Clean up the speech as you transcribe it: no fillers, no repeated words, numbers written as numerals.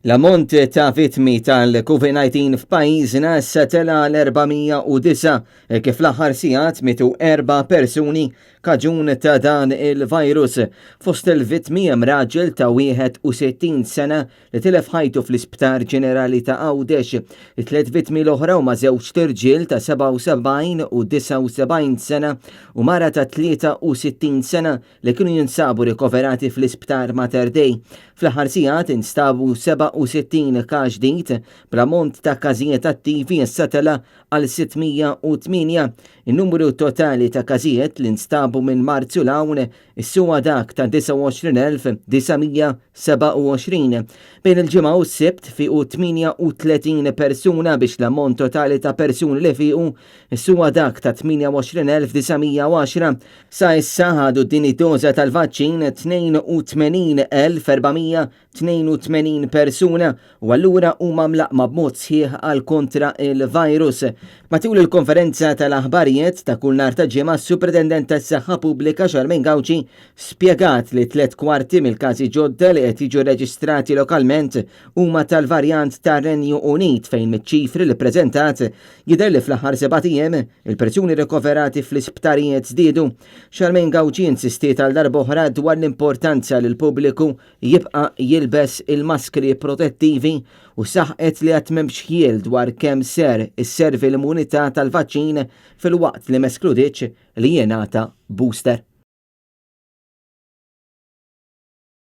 L-ammont ta' vittmi tal-COVID-19 f'pajjiżna issa tela' għal 409 hekk kif fl-aħħar sigħat mietu erba' persuni kaġun ta' dan il-virus. Fost il-vittmi hemm raġel ta' 61 sena li tilef ħajtu fl-Isptar Ġenerali ta' Għawdex. It-tliet vittmi l-oħra huma żewġt irġiel ta' 77 u 79 sena u mara ta' 63 sena li kienu jinsabu rikoverati fl-Isptar Mater Dei. Fl-aħħar sigħat instabu 67 każ ġdid, bl-ammont ta' każijiet attivi issa tela' għal 608. In-numru totali ta' każijiet li nstabu minn Marzu 'l hawn issa huwa dak ta' 29,927. Bejn il-Ġimgħa u s-Sibt fiequ 38 persuna biex l-ammont totali ta' persuni li fiequ issa huwa dak ta' 28,910. Sa issa ħadu t-tieni doża tal-vaċċin 82,482 persuna u allura huma mlaqqma b'mod sħiħ għal kontra il-virus. Matul il-konferenza tal-aħbarijiet ta' kull nhar ta' Ġimgħa s-Supretendent tas-Saħħa Pubblika Charmaine Gauci spjegat li tliet kwarti mill-każi ġodda li qed jiġu reġistrati lokalment huma tal-varjant tar-Renju Unit fejn miċ-ċifri li ppreżentat Jidher li fl-aħħar sebat ijiem, il-persuni rikoverati fl-isptarijiet żdiedu. Charmaine Gauci insistiet għal darb'oħra dwar l-importanza li l-pubbliku jibqa' jilbes il-maskri protettivi u saħqet li għad m'hemmx ħjiel dwar kemm ser isservi l-immunità tal-vaċċin filwaqt li m'eskludietx li jingħata booster.